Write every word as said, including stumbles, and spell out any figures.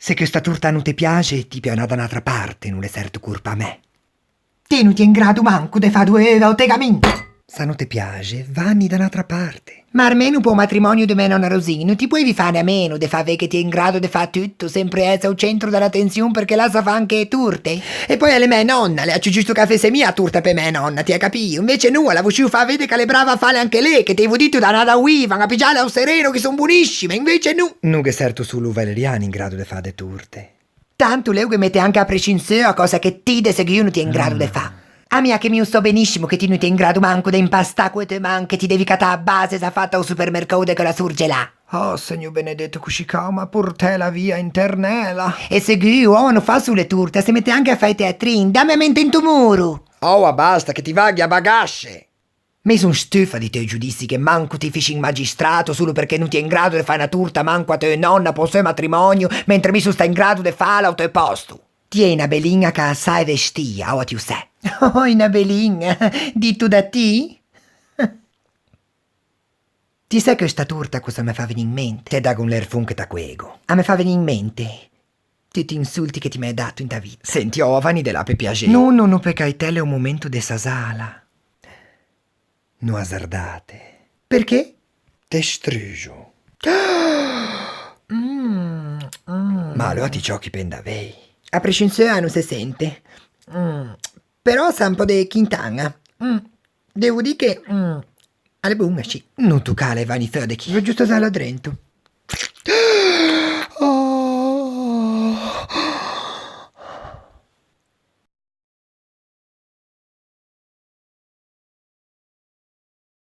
Se chesta torta a no te piaxe, ti peu anâ da n'atra parte, no l'é çerto corpa mæ. Ti no ti é in grado manco de fâ doe euve a-o tegamin! S'a no te piaxe, vagni da n'atra parte. Ma armeno pe-o matrimonio de mæ nòna Rosin, no ti poevi fâne a meno de fâ vê che ti é in grado de fâ tuto, sempre esse a-o centro da l'atension, perché la sa fâ anche e torte? E po' a l'é mæ nòna, a l'ea ciù giusto che a fesse mi a torta pe mæ nòna, ti â capio? Invece no, a l'à vosciuo fâ vede che a l'é brava a fâle anche lê, che te avevo dito de anâ da-o Ivan a pigiâle a-o sereno, che son boniscime, invece no! No gh'é çerto solo o valeriano in grado de fâ de torte. Tanto lê o ghe mette anche a prescinseua, cösa che ti de seguo no ti é in grado de fâ. Ah. A mi a che mi o sò beniscimo che ti no ti é in grado manco de impastâ co-e tue man, che ti devi catâ a base za fata a-o supermercao de chella sorge là. Oh, Segnô benedeto, coscì che a m'à portæla via, internæla. E seguo, oh, a no fa solo e torte, a se mette anche a fâ e teatrin. Damme a mente into moro! Oa, basta, che ti vaghi a bagasce! Mi son stufa di teu giudizi che manco ti fissi un magistrato solo perché no ti é in grado de fâ na torta manco a teu nòna pe-o seu matrimonio, mentre mi so stà in grado de fâla a-o teu pòsto. Ti é na beliña che a sa e vestî, oa ti o sè. Oh, na beliña? Dito da ti? Ti sè chesta torta cösa a me fa vegnî in mente? Te dago un lerfon che t'acquego. A me fa vegnî in mente tuti i insolti che ti m'hê dato inta vita. Senti, oa, vagni de là, pe piaxê. No, no, no, pe caitæ, l'é o momento de sasâla. No azardâte. Perché? Te struxo. Mm, mm. Ma aloa ti ciòchi pe ndavei. A prescinseua no se sente. Mm. Però a sa un pö de Quintana. Mm. Devo dî che, mm, a l'é boña, sì. No toccâle, vagni feua de chì. Veuggio sasâla drento.